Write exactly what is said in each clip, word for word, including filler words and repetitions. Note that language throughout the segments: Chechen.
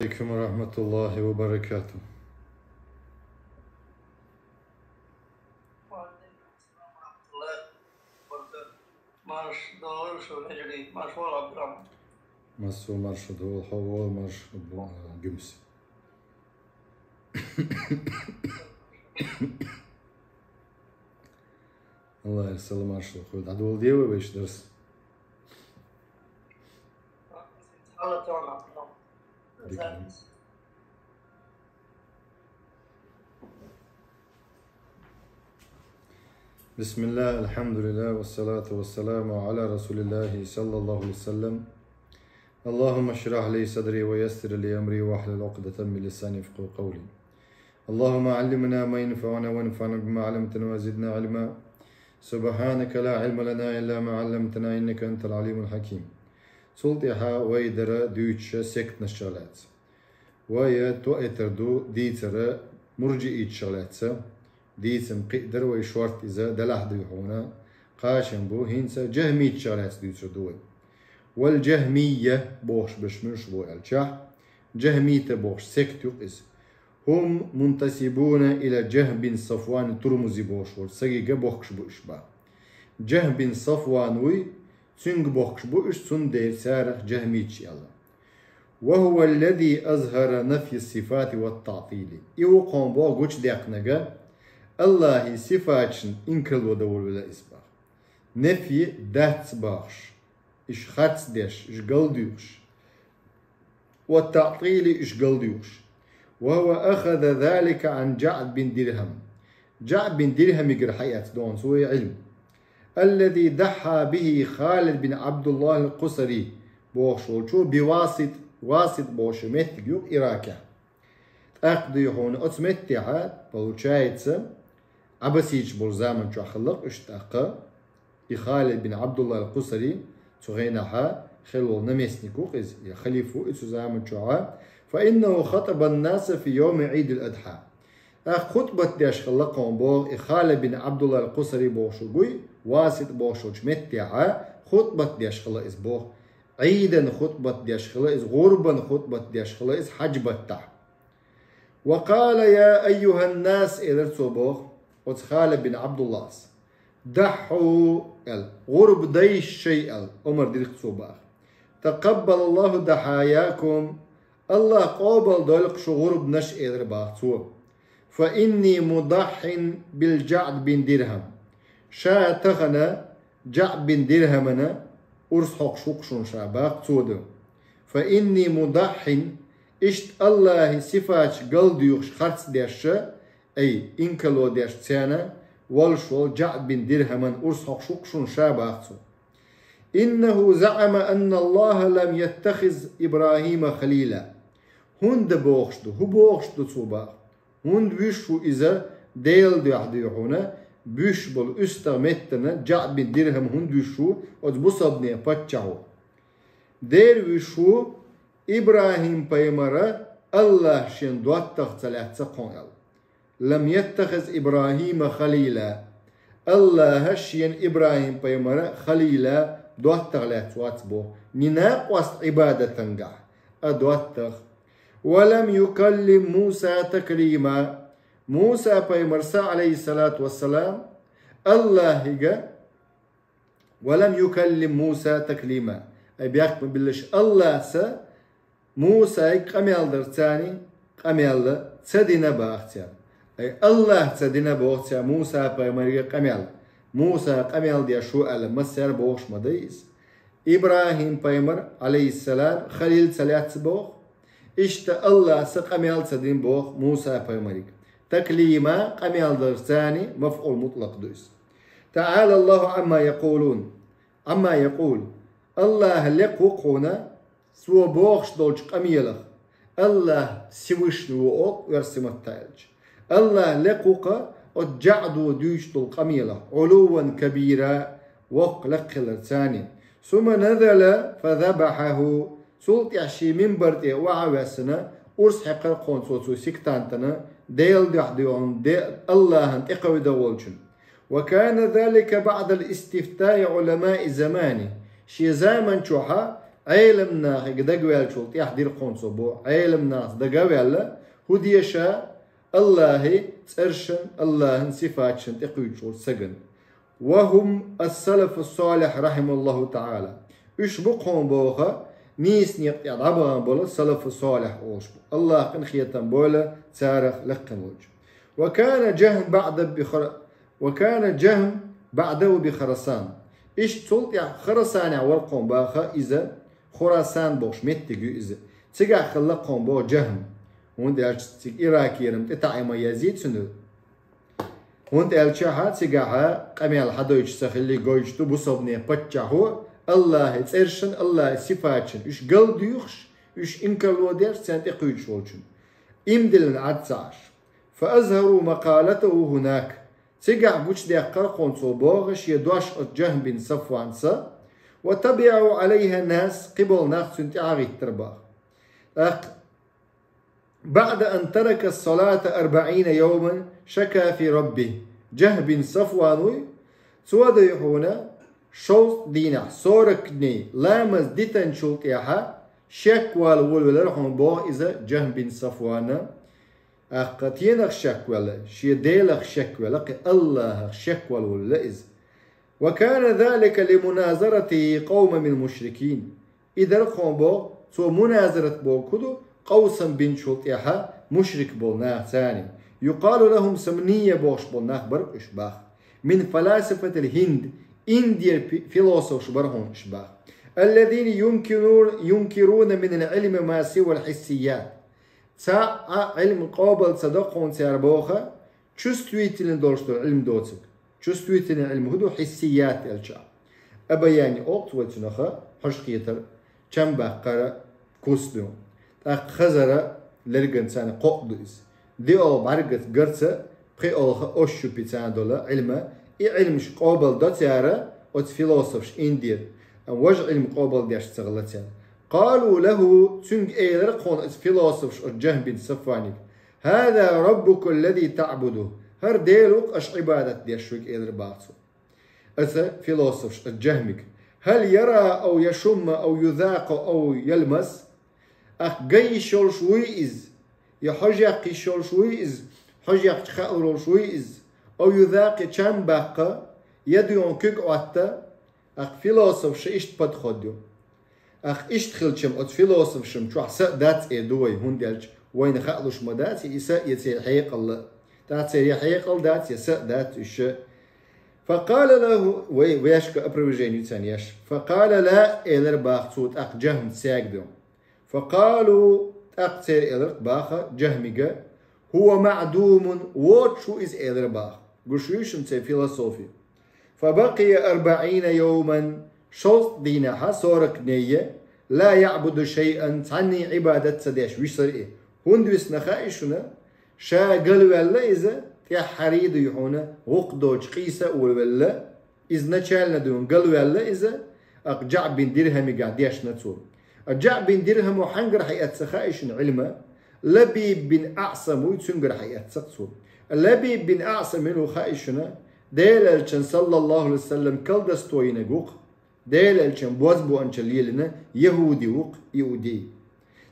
عليكم ورحمة الله وبركاته. Марш догӀа, шо меджли, марш вол Абдурахман. Массо марш догӀа, хьо вол марш, Абу-, а, Гюмс. Аллах салам марш хой. ДӀадоладе вай вешан дарс. Хала тона. Дика. بسم الله، الحمد لله، والصلاة والسلام على رسول الله صلى الله عليه وسلم. اللهم اشرح لي صدري ويسر لي أمري واحلل عقدة من لساني يفقهوا قولي. اللهم علمنا ما ينفعنا وانفعنا بما علمتنا وزدنا علما. سبحانك لا علم لنا إلا ما علمتنا إنك أنت العليم الحكيم. Цул тӀехьа вай дара дуьйцуш сектанашчура лаьцна. Вай тоъийтар ду дийцар мурджииташчура лаьцна. Дийцам кхиъ дара вай шортта иза, делахь дуй хьуна. Кхачам бу хӀинца джахӀмийташчура лаьцна дуьйцур ду вай. Вал джахӀмийя бохуш берш муьлш бу аьлча, джахӀмийта бохуш секта ю-кх иза. هم منتسبون إلى جهم بن صفوان الترمذي бохуш волчу стагига бохкуш бу уьш боху. ДжахӀм бин Сафван вуй, цуьнга бохкуш бу уьш, цундела царах джахӀмийташ аьлла. وهو الذي أظهر نفي الصفات والتعطيل. И ву кхунна боху гучудаьккхинарг, Аллахьан сифаташна инкарло дан волавелла иза боху. Нефи дац бохуш, уьш харц деш, уьш галдуьйхуш. والتعطيل уьш галдуьйхуш. وهو أخذ ذلك عن جعد بن درهم. ДжаӀд бин Дирхьамигара хьаэцна дона цо и Ӏилма. الذي ضحى به خالد بن عبد الله القسري бохуш волчо بواسط, Васит бохуш меттиг ю-кх Иракехь. ТӀаккха дуй хьуна оцу меттехьа, получается, Ӏабасийча болу заман чохь хилла-кх уьш тӀаккха, и Халид бин Абдулла ал-Кусари, цу хенахьа хилла волу наместник ву-кх иза, я халифа ву и цу заман чохьа, فإنه خطب الناس في يوم عيد الأضحى. ТӀаккха хутбат деш хилла кхунна боху, и Халид бин Абдулла ал-Кусари бохуш ву гуй, Васит бохуш волчу меттехьа хутбат деш хилла иза боху. Ӏийдан хутбат деш хилла иза, гӀурбан хутбат деш хилла иза хьаьж баттахь. وقال يا أيها الناس, элира цо боху, оцу Халид бин Абдуллас. ضحوا аьлла, гӀурба дайша шай аьлла, омра дира-кх цо боху. تقبل الله ضحاياكم, Аллах къобал дойла-кх шун гӀурбанаш, элира боху цо. فإني مضح بالجعد بن درهم. Ша тахана ДжаӀд бин Дирхьамана урс хьокхуш ву-кх шуна ша, боху цо ду. فإني مضح, иштта Аллахьан сифаташ галдуьйхуш харц дешша, ай, инкарло деш царна, волуш волу ДжаӀд бин Дирхьамана урс хьокхуш ву-кх шуна ша, боху цо. إنه زعم أن الله لم يتخذ إبراهيم خليلا. ХӀунда бохуш ду, хӀун бохуш ду цо боху? ХӀунда вуьйш ву иза Делан дуьхьа дуй хьуна, буьйш болу уьстагӀ меттана ДжаӀд бин Дирхьам хӀунда вуьйш ву оцу бусалбане паччахьо? Дера вуьйш ву, ИбрахӀим-пайхамара Аллах шен доттагӀа ца лаьцна кхунна аьлла. لم يتخذ إبراهيم خليلا. Аллаха шена ИбрахӀим-пайхамара халила доттагӀа лаьцна вац боху, ни накъост Ӏибадатангахь, а доттагӀа. ولم يكلم موسى تكليما. Муса-пайхамарца, Ӏалайхиссалату вассалам, Аллахьига, ولم يكلم موسى تكليما. Ай, бехк ма биллалаш, Аллаца Мусайга къамел дарца царна къамел ца дина боху цара. Ай, Аллаха ца дина боху цара Муса-пайхамарига къамел. Муса къамел деш ву аьлла, массара бохуш ма дай иза. ИбрахӀим-пайхамар, Ӏалайхиссалам, халил ца лаьцна боху. Иштта Аллаца къамел ца дина боху Муса-пайхамарига. Таклима, къамел дарца царна мафӀул мутлакъ ду иза. تعالى الله عما يقولون. عما يقول. Аллах лекха ву кхунна цо бохуш долчу къамелах. Аллах Всевышний ву олу оьрсийн маттахь аьлча. Аллах лекха ву-кх оцу ДжаӀдо дуьйцуш долу къамелах, علوا كبيرا, воккха лекха хилар царна. ثم نزل فذبحه. Цул тӀаьхьа шен минбар тӀе охьа а воьссина, урс хьекхара кхунна цо цу сектантана, Делан дуьхьа дуй хьуна, Де-, Аллахана тӀекховда волчун. وكان ذلك بعد استفتاء علماء زمانه. Шен заман чохьа Ӏелам нахага дагаваьллачул тӀехьа дирхонцо бо, Ӏелам нахаца дага а ваьлла, хӀу деша Аллахьи цӀершан, Аллахьан сифаташан тӀекхуьйчуш волча саган. وهم السلف الصالح رحمه الله تعالى. Уьш бу кхома боху нийса некъа тӀехь дӀабахана болу салафу солихь олуш бу. Аллахь къинхетам бойла царах лакхана волчу. وكان جهم بعد بخر-، وكان جهم بعده بخراسان. Иштта цул тӀехь Харасанехь вара кхома баха иза, Хурасан бохуш меттиг ю иза. Цигахь хилла кхома боху Джахм. ХӀунда аьлча цига Иракера тӀетаӀийна ма язйий цуьнан. ХӀунда аьлча хьа цигахьа къамел хьадойтуш ца хилли гойтуш ду бусалбане паччахьо, Аллахьи цӀершан, Аллахьи сифатшан уьш галдуьйхуш, уьш инкарло деш, царна тӀекхуьйчуш волчун. Имдилан Ӏад ца Ӏаш. فأظهروا مقالته هناك. Цигахь гучудаьккхара кхунцо боху шен дош оцу Джахм бин Сафванца, وتبعه عليها الناس, кхиболу нах цуьнан тӀаьхьа гӀиттара баха. ТӀаккха بعد أن ترك الصلاة أربعين يوما شكا في ربه. Джахм бин Сафван вуй, цо дуй хьуна шовзткъа дийнахь, сорок дней, ламаз дитанчул тӀаьхьа шеквала волавелира хьуна боху иза Джахм бин Сафвана. ТӀаккха тенах шеквелла, шен Делах шеквелла, кхин Аллахах шеквала волавелла иза. وكان ذلك لمناظرته قوما من المشركين. И дара кхома боху, цо муназарат боху ду, къовсам бинчул тӀаьхьа мушрик болу нах царна. يقال لهم سمنية бохуш болу нах бара уьш баха. من فلاسفة الهند, Индера пи-, философаш бара хьуна уьш баха. الذين ينكرون، ينكرون من العلم ما سوى الحسيات. Цхьа а Ӏилма къобал ца до кхуна цара боху, чувствительный долуш долу Ӏилма доцург. Чувствительный Ӏилма хӀун ду, хьиссият аьлча. Обоняние олу вай цунах, хьожа кхетар, чам баккхара кус ду. ТӀаккха хазара лерган царна кхоъ ду иза. ДиъолгӀа бӀаьргаца, гарца, пхиъолгӀа ощупи царна долу Ӏилма, и Ӏилмаш къобал до цара оцу философаш Индера, важа Ӏилма къобал деш ца хилла царна. قالوا له, цуьнга элира кхуна оцу философаш оцу Джахм бин Сафванига. هذا ربك الذي تعبده. ХӀара Дела ву-кх аша Ӏибадат деш верг, элира баха цо. Аса философаш, аса Джахмига. هل يرى أو يشم أو يذاق أو يلمس؟ Ахь ган йиш йолуш вуй иза? Я хьожа яккха йиш йолуш вуй иза? Хьожа яккхача хаалур волуш вуй иза? أو يذاق, я чам баккха, я дуьйхьун куьг Ӏотта? Ахь философаша иштта подход ю. Ахь иштта хилчам, оцу философашам чохь са а дац эр ду вай, хӀунда аьлча вайна хаалуш ма дац, и са а, я церан хьекъал а. ТӀаккха церан я хьекъал дац, я са а дац уьш. فقال له, вай вешка опровержение ю царна еш. فقال لا, элира баха цо тӀаккха Джахм цаьрга дуьйхьун. فقالوا, тӀаккха церан элира баха Джахмига, هو معدوم, воцуш ву иза, элира баха. Гуш вуьйшина церан философи. فبقي أربعين يوما, шовзткъа дийнахьа, сорок дней, لا يعبد شيئا, цхьанний Ӏибадат ца деш висара и. ХӀунда висна хаьий шуна? Ша галваьлла иза, тӀаьххьарий дуй хьуна, гӀукху доцу къийса а волавелла, изначально дуй хьуна галваьлла иза, акха Джаъд бин Дирхьамигахь дешна цо. А Джаъд бин Дирхьамо хьаьнгара хьаэцна хаьий шуна Ӏилма? Лабид бин АӀсам вуй, цуьнгара хьаэцна цо. Лабид бин АӀсам мила ву хаьий шуна? Делан элчан, саллаллаху алейхи ва саллям, калдасто йинарг ву-кх. Делан элчан бозбуунчалла лелийна яхӀуди ву-кх, иудей.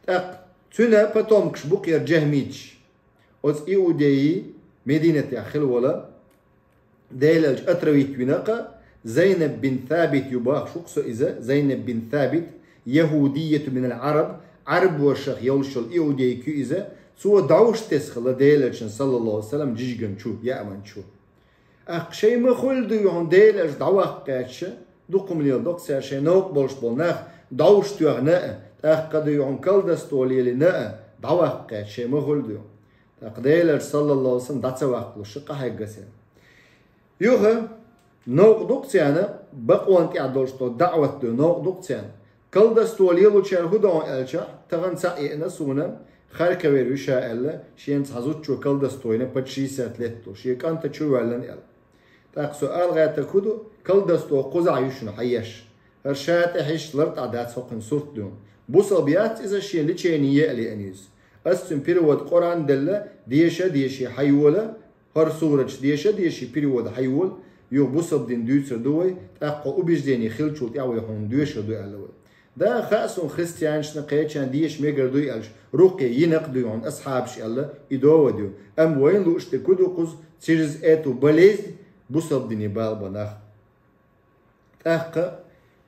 ТӀаккха цуьнан потомкаш бу-кх хӀара джахмиташ. Оцу иудей Мединатехь хилла волу, Делан элча отравить вина-кх, Зайнаб бин Сабит ю бохуш ву-кх со иза, Зайнаб бин Сабит, яхӀудияту минал Ӏараб, Ӏарбошах йолуш йолу иудейка ю иза, цо дӀовш тесна хилла Делан элчан, саллаллаху алейхи ва саллям, жижиган чу, яаман чу. Аккха шайн ма хуьлу дуй хьуна Делан элча дӀаваккха гӀерташ, дукха хӀума леладо-кх цара шайн новкъа болуш болу нах, дӀовш тоьхна а, тӀаккха дуй хьуна калдасто лелийна а, дӀаваккха гӀерташ шайн ма хуьлу дуй хьуна. ТӀаккха Делан элча, саллаллаху алейхи ва саллям, дӀа ца ваккхалуш кхахьегна царна. Юха новкъа ду-кх царна, бакъонан тӀехь долуш долу даӀват ду, новкъа ду-кх царна. Калдасто лелочара хӀун до аьлча, тахана цхьаъ еана суна, Харьковера ву ша аьлла, шена цхьа зудчо калдасто йина, под шестьдесят лет долу, шен кӀанта чу воьллина аьлла. ТӀаккха со ала гӀертарг хӀун ду, калдасто кхузахь ю шуна хьаеш. ХӀара ша тӀехь иштта лартӀахь дац хӀокхуьнан сурт дуьйна. Бусалба яц иза, шен лечение е а лиъна иза. Ас цуьнан перевод Къуръан а делла, деша а деший хьайола, хӀара сураташ деша а деший перевод хьайола, юха бусалба дин дуьйцур ду вай, тӀаккха убеждение хиллачул тӀаьхьа вай хьуна доьшур ду аьлла вай. Да, хаьа суна христианашна кхечарна деша мегар ду аьлча, рукъя йина-кх дуй хьона асхьабаша аьлла, и довод ю. Амма вайна лууш дерг ду-кх из, через эту болезнь бусалба дине бала бу нах. ТӀаккха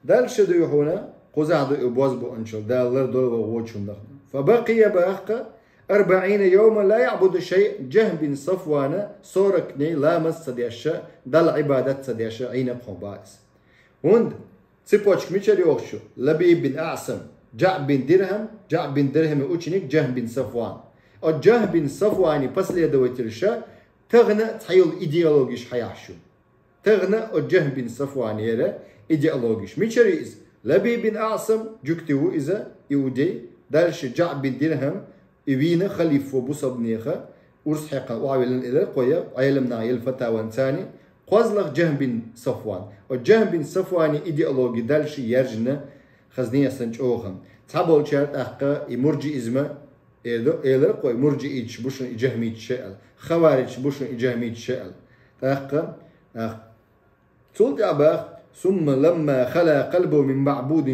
дальше дуй хьона, кхузахь ду и бозбуунчалла, Дала лардойла вай вочунах. فبقي, бах-кх, أربعين يوما لا يعبد شيئا, Джахьм бин Сафвана сорок дней ламаз ца деш, Далла Ӏибадат ца деш, Ӏийна-кх хьона, бах, из. ХӀунда? Цепочка мичара йоагӀа шу? Лабид бин АӀсам, Джаъд бин Дирхьам, Джаъд бин Дирхьама ученик Джахьм бин Сафван. Оцу Джахьм бин Сафвана последовательша тахана цхьайолу идеологеш хьаяхь шу. Тахана оцу Джахьм бин Сафванера идеологеш. Мичара ю иза? Лабид бин АӀсам, жуьгти ву иза, иудей, дальше Джаъд бин Дирхьам, и вийна халифа ву бусалба нехан, урс хьекхна охьавиллина, элира кхо я, Ӏеламнаха елла фатаван царна, кхозлагӀа Джахьм бин Сафван. Оцу Джахьм бин Сафвана идеологи дальше яьржина хазне а санна чӀогӀа. Цхьаболчара тӀаккха и мурджиизма, э, до-, элира кхо, и мурджииташ бу шуна и джахьмиташ аьлла, хавариджаш бу шуна и джахьмиташ аьлла. ТӀаккха, тӀаккха Цул тӀаьхьа бах: ثم لما خلا قلبه من معبود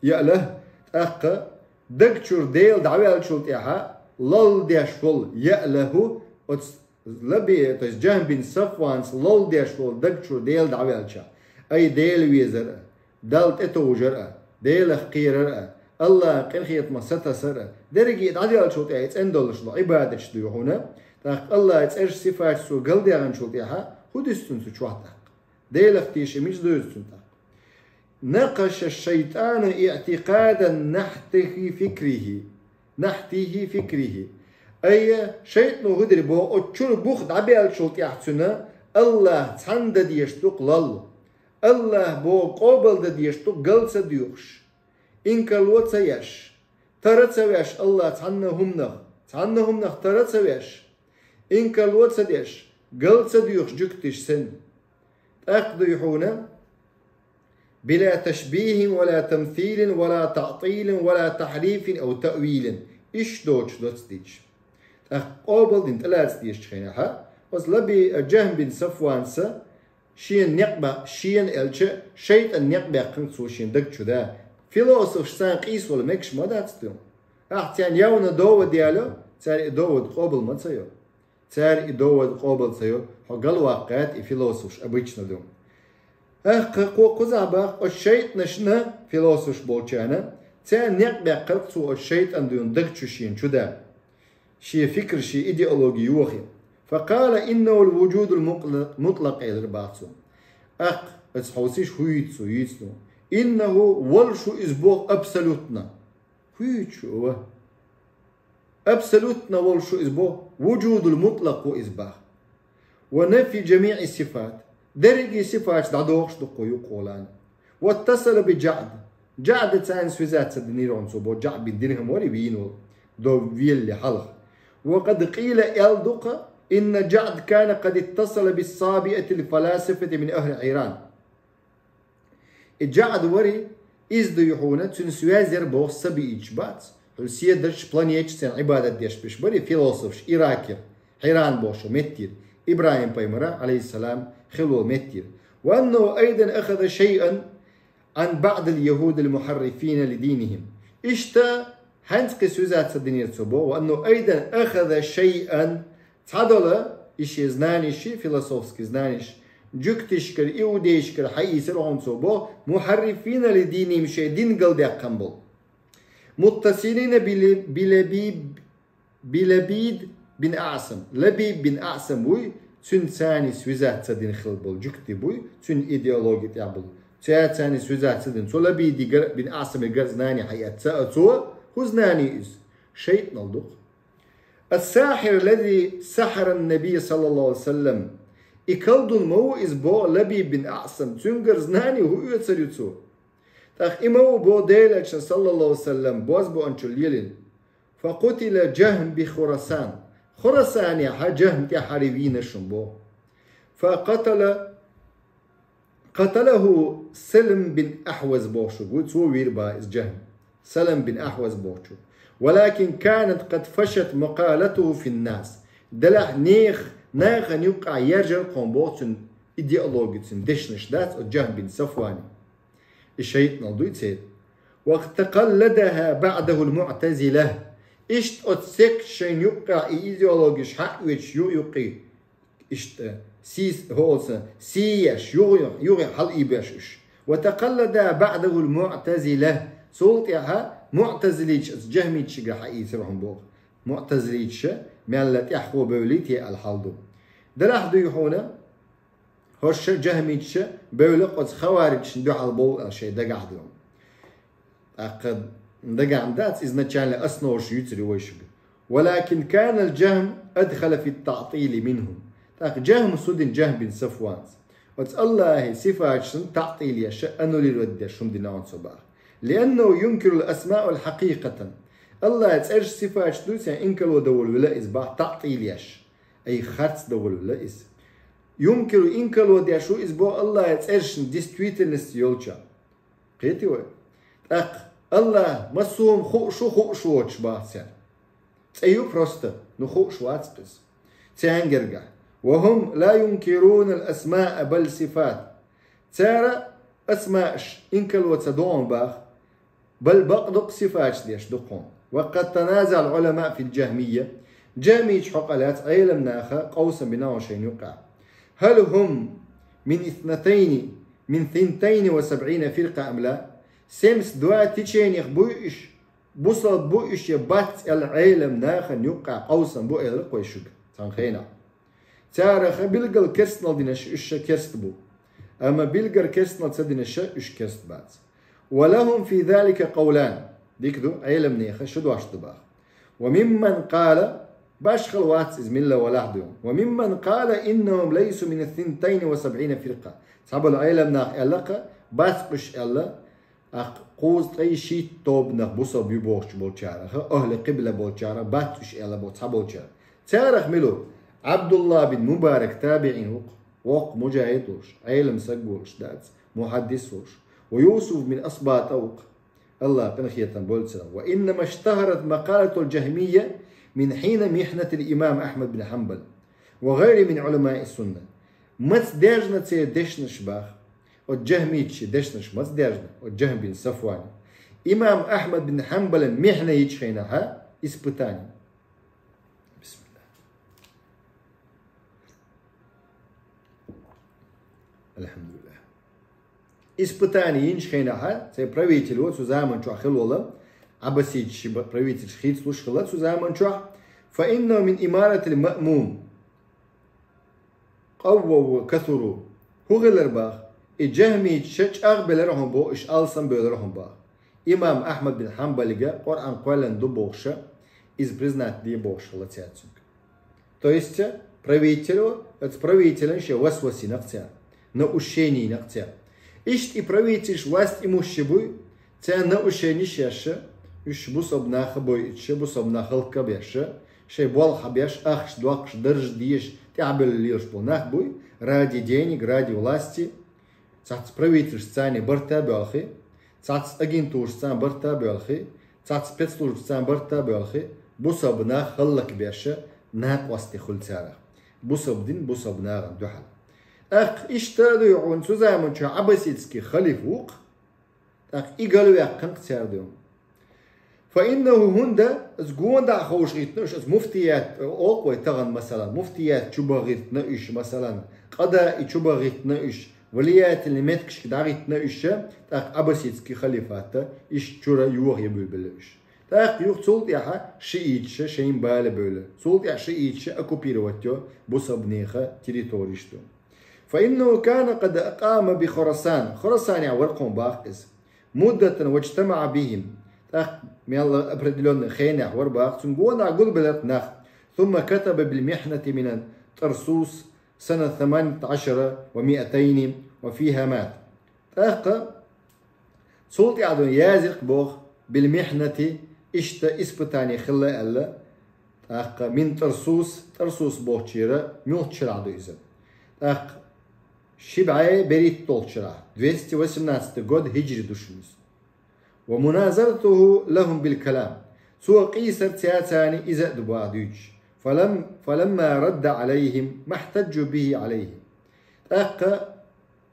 يأله, тӀаккха даг чуьра Дела дӀаваьллачул тӀаьхьа лалла деш волу Яълаху, оцу Лаби-, то есть Джахьм бин Сафванца лалла деш волу даг чуьра Дела дӀаваьлча, ай Дела везар а, Далла тӀетовжар а, Делах кхерар а, Аллахьан къинхетамах сатасар а, дерриге а дӀадаьллачул тӀаьхьа и цӀена долуш долу Ӏибадаташ дуй хьуна, тӀаккха Аллахьан цӀераш, сифаташ цо галдаьхначул тӀаьхьа хӀун дуьсу цуьнан цу чохь тӀаккха? Делах тешам мича дуьйцу цуьнан тӀаккха? نقش الشيطان اعتقاد نحته فكره, نحته فكره. Ай, шайтӀано хӀун дира боху, оцу чуьра бух дӀабаьллачул тӀаьхьа цуьнан Аллахь цхьанна дан дезаш ду-кх лалла. Аллахь боху къобал дан дезаш ду-кх гал ца доьхуш, инкарло ца еш, тара ца веш Аллахь цхьанна хӀуманах, цхьанна хӀуманах тара ца веш, инкарло ца деш, гал ца доьхуш жуьгтиш санна. ТӀаккха дуй хьуна: بلا تشبيه ولا تمثيل ولا تعطيل ولا تحريف أو تأويل. Иштта доцуш доцу дийча. ТӀаккха къобал дина тӀелаца дезачу хенахьа, оцу Лаби-, Джахьм бин Сафванца шена некъ ба-, шена аьлча, шайтӀан некъ баьккхина цо шен даг чу да. Философаш царна къийсавала мегаш ма дац дуй. Ахь царна явна довод яло, цара и довод къобал ма ца йо. Цара и довод къобал ца йо, хьо галваккхийта и философаш обычно дуй. ТӀаккха кхо кхузахь бах, оцу шайтӀанашна, философаш болчарна, царна некъ баьккхира-кх цо оцу шайтӀан дуй даг чу шена чу да. Шен фикр, шен идеологи йохий. فقال إنه الوجود المطلق, мутлакъ элира бах цо. ТӀаккха, аса хьовсийша, хӀун йийцу цо, йийцу цо. إنه, волуш ву иза боху абсолютно. ХӀун йийцу шу, ва? Абсолютно волуш ву иза боху, вуджудул мутлакъ ву иза бах. ونفي جميع الصفات. Дерриге а сифаташ дӀадохуш ду-кх кхо юккъе лан. واتصل بجعد. Джаъда царна связаться динера хьуна цо боху, Джаъд бин Дирхьам вара и вийна волу, до велле хьалха. وقد قيل, аьлла ду-кх, إن جعد كان قد اتصل بالصابئة الفلاسفة من أهل حيران. И Джаъд вари, иза дуй хьуна, цуьнан связь яра боху сабииташ бац. Хьуьлла седарчу планеташ, царна Ӏибадат деш берш бари философаш Иракера, Хьиран бохучу меттера, ИбрахӀим-пайхамара, алейхиссалам, хилла меттера. وأنه أيضا أخذ شيئا عن بعض اليهود المحرفين لدينهم. Иштта, хьаьнца кхин связаться динера цо боху, وأنه أيضا أخذ شيئا, цхьадолу и шен знаниш, философский знаниш, жуьгтишкара, иудейшкара хьаийцира хьуна цо боху, محرفين لدينهم, шайн дин галдаьккхина болу. متصلين بل-, بلبيد, بلبيد بن أعصم. Лабид бин Аъсам вуй, цуьнца царна связаться дина хилла болу жуьгти буй, цуьнан идеологи тӀехь болу. Цаьрца царна связаться дина. Цу Лабиди гар-, бин Аъсамигара знани хьаэцна цо, хӀун знани иза? ШайтӀанал ду-кх. الساحر الذي سحر النبي صلى الله عليه وسلم. И колдун ма ву иза боху Лабид бин Аъсам, цуьнгара знани хӀун оьцур ю цо? ТӀаккха и ма ву боху Делан Элчано, саллаллаху алейхи ва саллям, бозбуунчалла лелийна. فقتل جهم بخراسان. Хурасанехь Джахьм тӀаьххьара вийна шуна боху. فقتل قتله سلم بن أحوز бохуш ву, цо вийра бах иза Джахьм. Салам бин Ахьваз бохучо. ولكن كانت قد فشت مقالته في الناس. Делахь нехан, нахана юккъехь яржар кхуьнан боху цуьнан идеологи, цуьнан дешнаш дац оцу Джахьм бин Сафвани. И шайтӀанал дуй церан. وتقلدها بعده المعتزلة. Иштта оцу секташ шайна юккъехь и идеологеш хьаъ а оьцуш ю юккъе. Иштта, сийс-, хӀоца, сий еш, юха, юха хьалаибеш уьш. وتقلدها بعده المعتزلة. Цул тӀаьхьа муътазилиташ, оцу джахмиташгара хьаийцира хьуна боху. Муътазилиташа мелла тӀаьхьо бевллий те аьлла хьал ду. Делахь дуй хьуна, хӀорш а джахмиташа бевлла оцу хавариджашна дуьхьал бовла аьлла шайн дагахь ду. ТӀаккха дагахь ма дац, изначально основаш юьйцур ю вай шуьга. ولكن كان الجهم أدخل في التعطيل منهم. ТӀаккха Джахм судина Джахм бин Сафванца. Оцу Аллахьан сифаташна таътил еш, аннулировать деш хӀума дина хьуна цо боху. لأنه ينكر الأسماء الحقيقة. Аллахьан цӀераш, сифаташ дуй царна инкарло дан волавелла иза боху, таътил еш. Ай, харц дан волавелла иза. ينكر, инкарло деш ву иза боху Аллахьан цӀерашна действительность йолчохь. Кхетий вай? ТӀаккха Аллахь массо а хӀума хууш ву, хууш воцуш боху цара. ЦӀе ю просто, ну хууш вац иза. Цаьнгара гахь. وهم لا ينكرون الأسماء بل صفات. Цара асмааш инкарло ца до хьуна боху, بل бакъ дукха сифаташ деш ду хьуна. وقد تنازع العلماء في الجهمية. Джахмиташ хьокъехь лаьцна Ӏеламнаха къовсам бина хьуна шайна юккъехь. هل هم من اثنتين من ثنتين وسبعين فرقة أم لا؟ Семьдесят два теченех буй уьш, бусалба буй уьш я бац аьлла Ӏеламнахана юккъехь къовсам бу элира вай шуьга цхьана хенахь. Царах билггал керстанал динарш уьш ша керст бу. Амма билггал керстанал ца динарш уьш керст бац. ولهم في ذلك قولان. Дика ду, Ӏеламнехан ши дош ду боху. وممن قال, башхалла вац иза милла валахь ду. وممن قال إنهم ليسوا من الثنتين وسبعين فرقة. Цхьаболу Ӏеламнаха аьлла-кх, бац уьш аьлла, тӀаккха кхузткъе шийтта тобанах бусалба ю бохуш болчарах, ахӀли къибла болчарах бац уьш аьлла боху цхьаболчара. Царах мила ву? Ӏабдулла бин Мубарак, табиӀин ву-кх, воккха мужахӀид волуш, Ӏелам саг волуш дац, мухьаддис волуш. Ва Юсуф бин Асбата ву-кх, Аллахь къинхетам бойла цунах. وإنما اشتهرت مقالة الجهمية من حين محنة الإمام أحمد بن حنبل وغيره من علماء السنة. Маца даьржина церан дешнаш боху? Оцу джахмитийн дешнаш маца даьржина, оцу Джахм бин Сафвана? Имам Ахьмад бин Хьанбалан михьна йича хенахь, испытание. Бисмиллах. Алхьамдулиллах. Испытание йинчу хенахь, церан правитель ву цу заман чохь хилла волу, Ӏаббаситийн правительш хийцалуш хилла цу заман чохь, فإنه من إمارة المأمون قووا وكثروا. ХӀун хилар боху? И джахмиташ чӀагӀбелира хьуна боху, уьш алсамбевлира хьуна боху. Имам Ахьмад бин Хьанбалига Къуръан кхоьллина ду бохуша, иза признать де бохуш хилла цаьрца. То есть, правитель, оцу правителан шен васвас йина-кх цара, наущение йина-кх цара. Иштта и правительш васт и мушши буй, царна наущениш еш, уьш бусалба нах а бойуьйтуш, бусалба нах хӀаллакбеш, шайн болх хьабеш, ахча доккхуш, дарж дезаш, тӀаьхьабевлла лелаш болу нах буй, ради денег, ради власти, цхьацца правительшца царна барта а боьлхий, цхьацца агентурашца царна барта а боьлхий, цхьацца спецслужбашца царна барта а боьлхий, бусалба нах хӀаллакбеш, накъостий хуьлу царах. Бусалба дин, бусалба нахана дуьхьал. ТӀаккха иштта а дуй хьуна цу заман чохь Ӏаббаситский халифа ву-кх, тӀаккха и галваьккхина-кх цара дуй хьуна. فإنه, хӀунда, аса гонах ховшахӀиттина уьш, аса муфтият, олу-кх вай тахана, масалан, муфтият чу бахӀиттина уьш, масалан, къадаи чу бахӀиттина уьш, влиятельный меттигашка дӀахӀиттина уьш, тӀаккха Ӏаббаситский халифата иштта чуьра йохаебуьйлабелла уьш. ТӀаккха юха цул тӀаьхьа шииташа шайна бала бевлла. Цул тӀаьхьа шииташа оккупировать йо бусалба нехан территориш ду. فإنه كان قد أقام بخراسان. Хурасанехь вара-кх хьуна боху иза. مدة واجتمع بهم. ТӀаккха мелла определённый хенехь вара боху, цуьнан гонах гулбелира-кх нах. ثم كتب بالمحنة من طرسوس سنة ثمانية عشر ومائتين وفيها مات. ТӀаккха цул тӀаьхьа дуй хьуна яздира-кх боху, بالمحنة, иштта испытание хилла аьлла, тӀаккха من طرسوس, Тарсус бохучуьра, муьлхачу шарахь ду иза? ТӀаккха ши бӀе берхӀитталгӀачу шарахь, двести восемнадцатый год хӀиджри ду шуна иза. ومناظرته لهم بالكلام. Цо къийсар цаьрца иза а ду боху дуьйцуш. فلم-, فلما رد عليهم ما احتجوا به عليه. ТӀаккха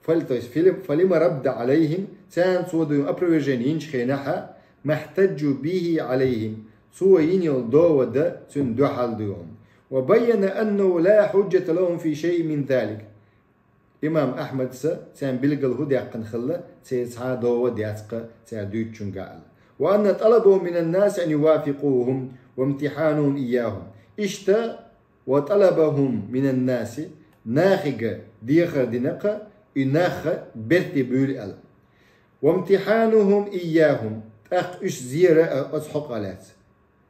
Фал-, то есть, филим-, фалима радда алейхим, царна цо дуй опровержение йинчу хенахьа, махтаджу бихи алейхим, цо йина йолу довода цуьнан дуьхьал дуй. Ва байяна аннаху ла хьуджата лахум фи шайъин мин залик. Имам Ахьмадса царна билггал хӀун даьккхина хилла, церан цхьа а довод яц-кха цара дуьйцучуьнга аьлла. Ва анна талабахум минан наси ан ювафикъухум ва имтихьанухум ийяхум. Иштта, ва талабахум минан наси, нахига дехар дина-кха, и нахха берте буьйлу аьлла. Ва имтихьанухум ийяхум, тӀаккха уьш зера а оцу хьокъа лаьцна.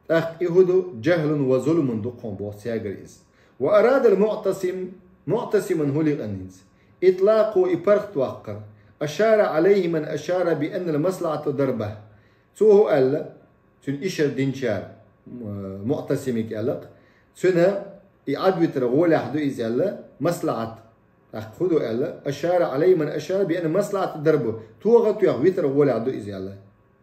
ТӀаккха и хӀун ду, джахлун ва зулмун ду кхуьнан боху цаьргара иза. Ва арадал муътасим, муътасиман хӀун лиъна иза? Итлакъу, и паргӀатваккхар. Ашара алейхи ман ашара би аннал маслахьату дарбаху. Цо хӀун аьлла? Цуьнан ишар динчара, м-, муътасимига аьлла-кх. Цуьнан и Ӏад витар гӀолехь ду иза аьлла, маслахьат. ТӀаккха хӀун ду аьлла? Ашара алейхи ман ашара би аннал маслахьату дарбаху. ТогӀа а тоьхна витар гӀолехь ду иза аьлла.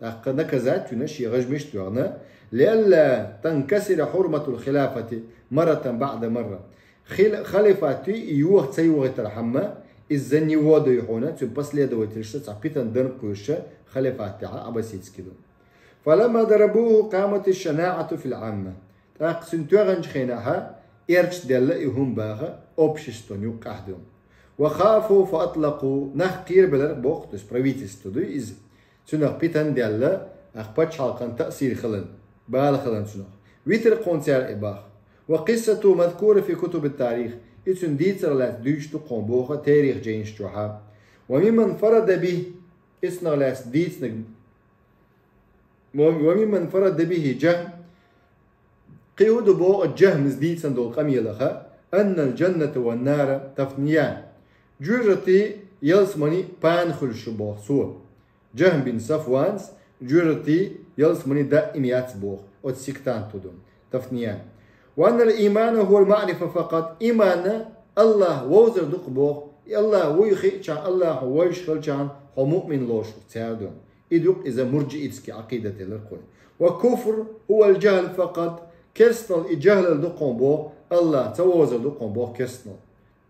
ТӀаккха наказать цуьнан шен гӀажмаш а тоьхна, лиалла танкасира хьурматул хилафати марратан баъда марра. Хил-, халифат и йоха ца йохийтархьама, из-за него дуй хьуна, цуьнан последовательшца цхьа питана дан кхоьруш халифат тӀехь аббасидский ду. Фаламма дарабуху къаматиш шанаъату фил Ӏамма. ТӀаккха цуьнан тоьхначу хенахьа эрча даьлла и хӀума баха обществон юккъехь ду. Ва хафу фа атлакъу, нах кхерабелира боху, то есть правительство ду иза. Цунах питана даьлла, ах пачхьалкхан таъсир хилан, бала хилан цунах. Витар кхуьнан цара и баха. Ва къиссату мазкура фи кутуби тарих. И цуьнан дийцар лаьцна дуьйцуш ду кхуьнан боху тарих жайнаш чохьа. Ва мимман фарада бихи, ицунах лаьцна дийцинарг, ва, ва мимман фарада бихи Джахм, кхин хӀун ду боху Джахмас дийцина долу къамелаха, аннал джанната ван нара тафниян. Жоьжахатий, ялсаманийн пана хуьлуш ю боху цо. Джахм бин Сафванс, жоьжахатий, ялсаманийн даим яц боху оцу сектанто ду, тафниян. Ва аннал иймана хӀувал маърифа факъат, иймана Аллах вовзар ду-кх боху, и Аллах вуй хиъчахьана, Аллахьо вевзаш хилчахьана хьо муъмин лоруш ву цара ду. И ду-кх иза мурджиитский Ӏакъидат елира кхуьнан. Ва куфр хӀувал джахл факъат, керстанал и джахлал ду кхуьнан боху, Аллах ца вовзар ду кхуьнан боху керстанал.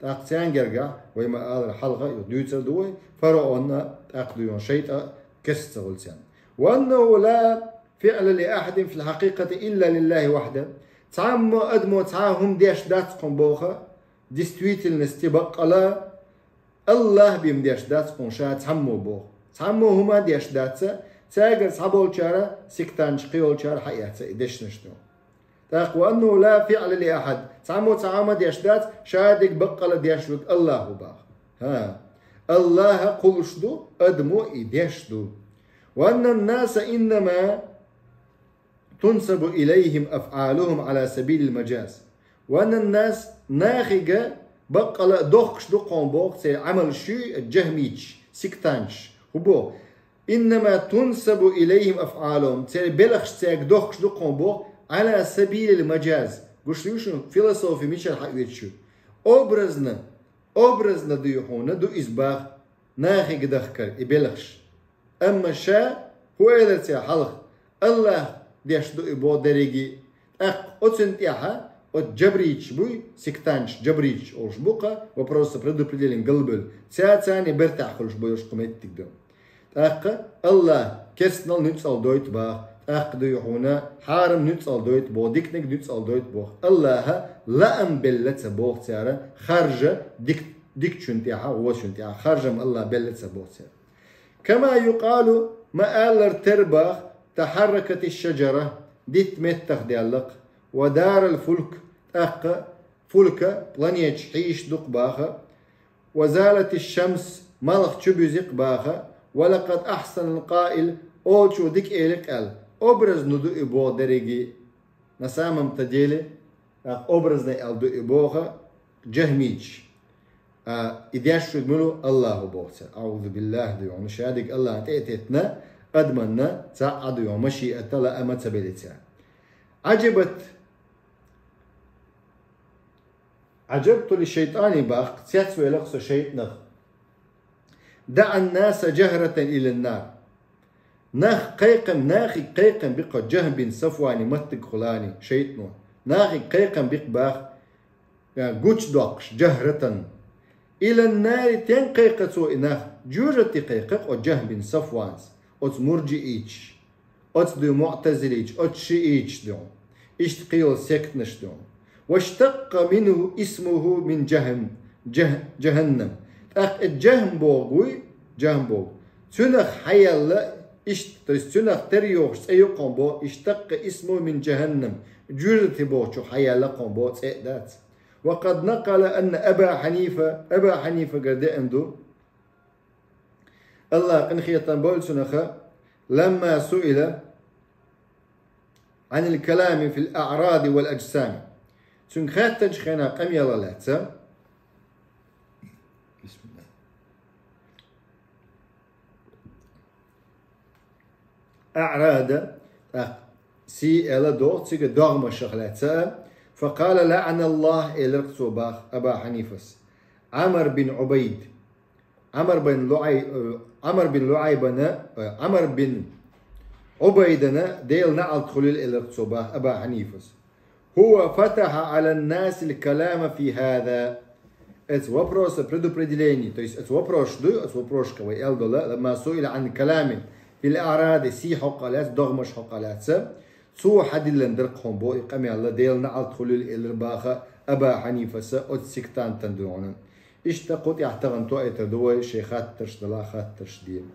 ТӀаккха царна гергахь, вай ма-аллара, хьалха юха дуьйцур ду вай, фараонна, тӀаккха дуй хьуна шайтӀа керста ца хуьлу царна. Ва аннаху ла фиъла ли ахьадин фил хьакъикъати илла лиллахьи вахьда. Цхьаммо адамо цхьа а хӀума деш дац кхуьнан боху, действительности баккъала, Аллах бен деш дац кхуьнан ша цхьаммо боху. Цхьаммо хӀума деш дац, цаьргара цхьаболчара, сектанташ кхийолчара хьаэца и дешнаш ду. ТӀаккха ва аннаху ла фиъла ли ахьад. Цхьаммо цхьа хӀума деш дац, ша дерг баккъала деш верг Аллах ву баха. ХӀа. Аллаха кхуллуш ду, адамо и деш ду. Ва аннан наса иннама тунсабу илайхим афъалухум ала сабилил маджаз. Ва аннан нас, нахига баккъала а дохкуш ду кхуьнан боху церан Ӏамалш, джахмиташ, сектанташ. ХӀун боху? Иннама тунсабу илайхим афъалухум. Церан белхаш цаьрга дохкуш ду кхуьнан боху, ала сабилил маджаз. Гуш ду шуна, философи мичара хьаоьцуш ю? Образно, образно дуй хьуна ду иза баха, нахига дахкар и белхаш. Амма ша хӀун элира цара хьалха? Аллах деш ду и боху дерриге. ТӀаккха оцунна тӀехьа оцу джабриташ буй, сектанташ, джабриташ олуш бу-кха, вопросов предопределения галбевлла. Цаьрца царна бертахь хуьлуш буй уьш кху меттиг ду. ТӀаккха Аллах керстанал нуьцкъала дойту баха, тӀаккха дуй хьуна хьарам нуьцкъала дойту боху, диканиг нуьцкъала дойту боху. Аллаха лаам белла ца боху цара, харжа дик-, дикачунна тӀехьа, вочунна тӀехьа харжам Аллах белла ца боху цара. Кама юкъалу, ма-аллара тера баха, тахьарракатиш шаджара, дитт меттах даьлла-кх, ва дарал фулк, тӀаккха фулка, планеташ хьийзаш ду-кх баха, ва залатиш шамс, малх чубуьзи-кх баха, ва лакъад ахьсанал къаил, олучо дика элира-кх аьлла, образно ду и боху дерриге. На самом-то деле, тӀаккха образно аьлла ду и боху джахмиташ. А, и деш верг мила ву? Аллах ву боху цара. Аузу биллахь, дуй хьуна, ша дерг Аллахьна тӀе а теттина, адаманна цхьа а дуй хьуна машиата, лаам а ца белира цара. Ӏаджабат, Ӏаджабту ли шайтӀани баха, цецвелла-кх со шайтӀанах. Даъан наса джахратан илан нар. Нах кхайкхам, нахиг кхайкхам биккха Джахм бин Сафвани маттигахула шайтӀано. Нахиг кхайкхам биккха баха, гучудоккхуш, джахратан. إلى النار, тен кхайкха цо и нах? Жоьжахате кхайкха оцу Джахьм бин Сафванца, оцу мурджиийчаша, оцу дуй муътазилийчаша, оцу шиийчаша дуй. Иштта кхин йолу сектанаш дуй. واشتق منه اسمه من جهنم, Джахь-, جهنم. ТӀаккха и Джахьм бохург вуй, Джахьм бохург. Цуьнах хьаяьлла, иштта, то есть цуьнах тера йохуш цӀе ю кхуьнан боху, اشتق اسمه من جهنم. Жоьжахате бохучух хьаяьлла кхуьнан боху цӀе а дац. وقد نقل أن أبا حنيفة, Аба Хьанифагара деана ду, Аллах къинхетам бойла цунах, لما سئل عن الكلام في الأعراض والأجسام. Цуьнга хаьттинчу хенахь къамелах лаьцна. أعراض, тӀаккха сий аьлла догӀу цига догӀмашах лаьцна. فقال لعن الله, элира цо баха Аба Хьанифас, Ӏамр бин Ӏубайд. Ӏамр бин ЛуӀай-, э, Ӏамр бин ЛуӀайбана, э, Ӏамр бин Ӏубайдана Делан наӀалт хуьлийла, элира цо баха Аба Хьанифас. هو فتح على الناس الكلام في هذا. Оцу вопроса предопределение, то есть оцу вопрос дуй, оцу вопросашка вай аьлла долу, لما سئل عن الكلام في الأعراض, сий хьокъа лаьцна, догӀмаш хьокъа лаьцна, цо хьадиллина дара кхуьнан боху и къамел, Делан наӀалт хуьлийла, элира баха Аба Хьанифаса оцу сектантана дуьхьал. Иштта кху тӀехь тахана тоуьйтур ду вай шайн хаттарш дала хаттарш дийна.